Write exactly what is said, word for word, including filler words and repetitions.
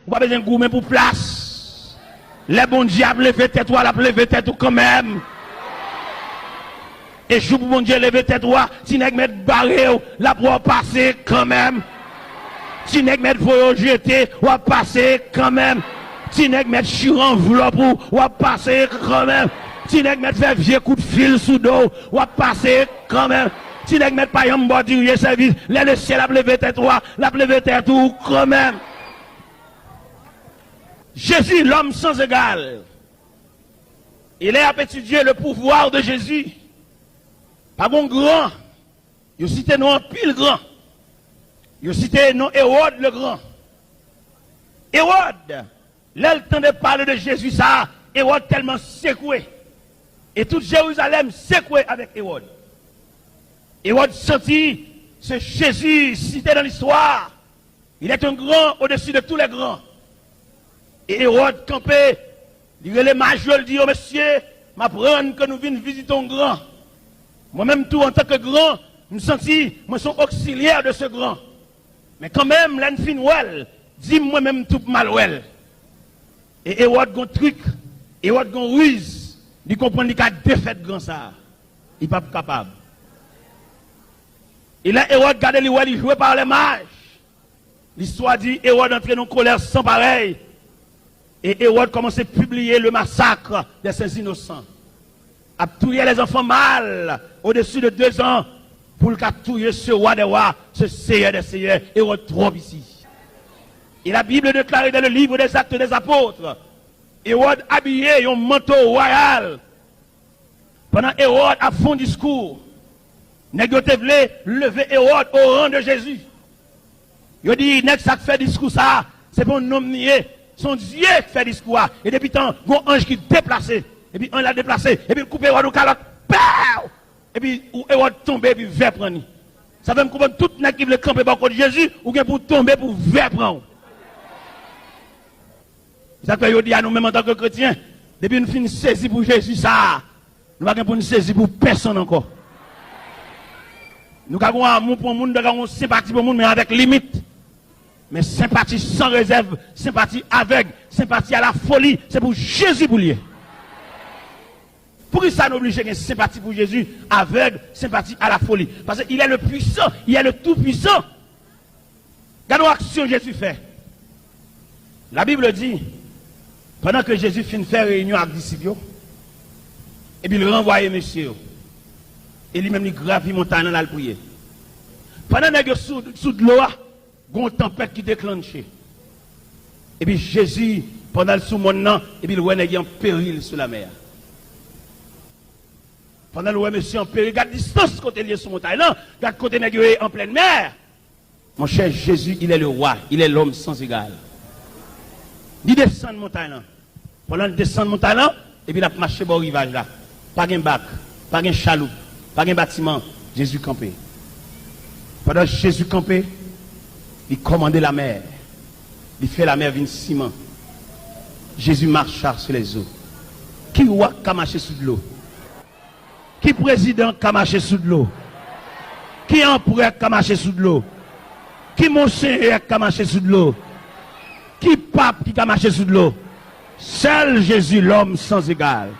Ou pa bezwen goumen pou plas. Lè Bondye ap leve tèt ou a, l ap leve tèt ou kanmenm. E jou pou Bondye leve tèt ou a, ti nèg mèt bare w, l ap wè w pase kanmenm. Ti nèg mèt voye w jete, w ap pase kanmenm. Ti nèg mèt chire anvlòp ou, w ap pase kanmenm. Ti nèg mèt fè vye kout fil sou do w, w ap pase kanmenm. Ti nèg mèt pa janm ba w dirije sèvis. Lè lesyèl ap leve tèt ou a, l ap leve tèt ou kanmenm. Jésus, l'homme sans égal. E lè y ap etidye le pouvoir de Jésus, pa gon gran. Yo site non anpil gran. Yo site non Ewòd le gran. Ewòd, lè l tande pale de Jezi sa a, Ewòd tèlman sekwe. E tout Jerizalèm sekwe avèk Ewòd. Ewòd santi se Jezi site nan listwa. Il est un grand au-dessus de tous les grands. E Ewòd kanpe, li rele maj yo, li di yo, "Mesye, m aprann ke nou vin vizite yon gran. Mwen menm tou, antanke gran, m santi mwen se yon oksilyè de se gran. Men kanmenm, lè n fin wè l, di m mwen menm tou pou m al wè l." E Ewòd gon trik, Ewòd gon riz, li konprann li ka defèt gran sa a. Li p ap kapab. E lè Ewòd gade, li wè li jwe par les mages. Listwa di, Ewòd antre nan kolè san parèy. E Ewòd kòmanse pibliye le massacre de ces innocents. Ap touye les enfants mâles au-dessus de deux ans pou l ka touye ce roi des rois, ce seigneur des seigneurs. Ewòd twò piti. E la Bible déclare dans le livre des Actes des Apôtres, Ewòd abiye yon manto wayal. Pandan Ewòd ap fè yon diskou, nèg yo te vle leve Ewòd o ran de Jezi. Yo di, "Nèg sa k fè diskou sa a, se pa yon nonm li ye, se yon Dye k fè diskou a." E depi tan, gon anj ki deplase. Epi anj la deplase, epi l koupe Ewòd yon kalòt. Pèw! Epi Ewòd tonbe, epi vè pran li. Sa fè m konprann tout nèg ki vle kanpe bò kot Jezi, ou gen pou w tonbe pou vè pran w. Sa k fè jodi a nou menm antanke kretyen, depi n fin sezi pou Jezi sa a, nou pa gen pou n sezi pou pèsonn ankò. Nou ka gen yon amou pou yon moun, nou ka gen yon senpati pou yon moun, men avèk limit. Men senpati san rezèv, senpati avèg, senpati a la foli, se pou Jezi pou l ye. Poukisa nou oblije gen senpati pou Jezi, avèg, senpati a la foli? Paske il est le puissant, il est le tout puissant. Gade yon aksyon Jezi fè. La Bible di, pandan ke Jezi fin fè reyinyon ak disip yo, epi l ranvwaye mesye yo, e li menm li gravi montay lan, l al priye. Pandan nèg yo sou, sou dlo a, gon tanpèt ki deklanche. Epi Jezi, pandan l sou mòn nan, epi l wè nèg yo an peril sou lamè a. Pandan l wè mesye an peril, gad distans kote l ye sou montay lan, gad kote nèg yo ye an plèn mè. Monchè, Jezi, il est le roi, il est l'homme sans égal. Li desann montay lan. Pandan l desann montay lan, epi l ap mache bò rivaj la. Pa gen bak, pa gen chaloup, pa gen batiman. Jezi kanpe. Pandan Jezi kanpe, li kòmande lamè. Li fè lamè vin siman. Jezi macha sou lèzo. Ki wa k ka mache sou dlo? Ki prezidan k ka mache sou dlo? Ki anperè k ka mache sou dlo? Ki monsenyè k ka mache sou dlo? Ki pap ki ka mache sou dlo? Sèl Jezi, lòm san egal.